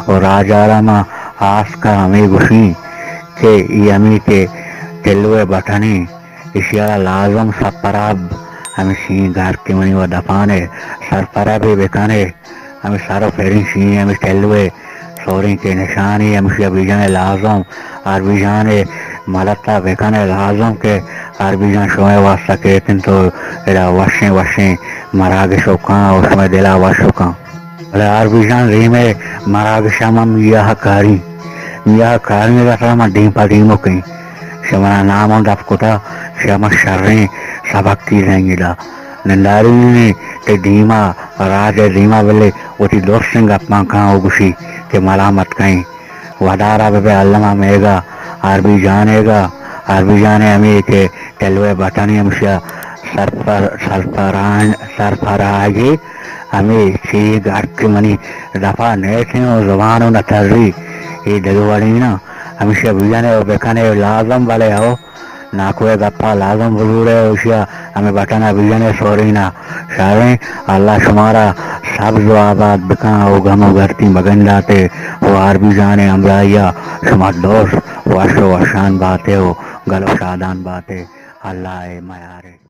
و راج ءَ را ما آس کا ہمے گوشیں کہ ای ہمے کہ ٹلو ءِ بٹن ایں، ایشی ءَ را لازم سرپراب ہمشی گار کہ منی و دپان ءَ سرپرابے بکن ئے۔ ہمے سر و پریں شی ہمے ٹلو ءِ سوریں کہ نشانے، ہمشی ءَ بیجن ءَ لازم، ہر بیجان ءَ ملت ءَ بکن ءَ لازم کہ ہر بیجان شمئے واسطہ کیت انت و ادا وشیں وشیں مراگش و کاں و شمئے دل ءَ وش و کاں۔ بلے ہر بیجان دیم ءَ مراگش ءَ من میاہ کاریں، میاہ کاریں ءِ دپا من دیم پہ دیم و کیں۔ شمارا نام ہم دپ کتا، شما شریں سبق کی زنگی دا۔ ننداری نے کہ دیما، راج ءِ دیما بلے وتی درستیں گپاں کاں و گوشی کہ ملامت کئیں۔ ودارا بہ بئے الما میگا، آربی جان ایگا، آربی جان ءِ ہمے کہ ٹلو ءِ بٹن ءَ ہمشیا سرپر-، سرپران-، سرپراگی ہمے چی گرک منی دپا نیتیں و زبان و نتری، اے دگہ وڑی نا۔ ہمشیا بجن ءَ و بکن ءَ لازم بلے ہو۔ ناکو ءِ گپا لازم بزور ءَ، ایشی ءَ ہمے بٹن ءَ بجن ءَ سورین ءَ۔ شاریں، اللہ شمارا سبز و آباد بکن و گم و گرتی مگنداتے و آربی جان ءِ ہمراہی ءَ شما دوست وش و وشان باتے و گل و شادان باتے۔ اللہ ءِ میارے۔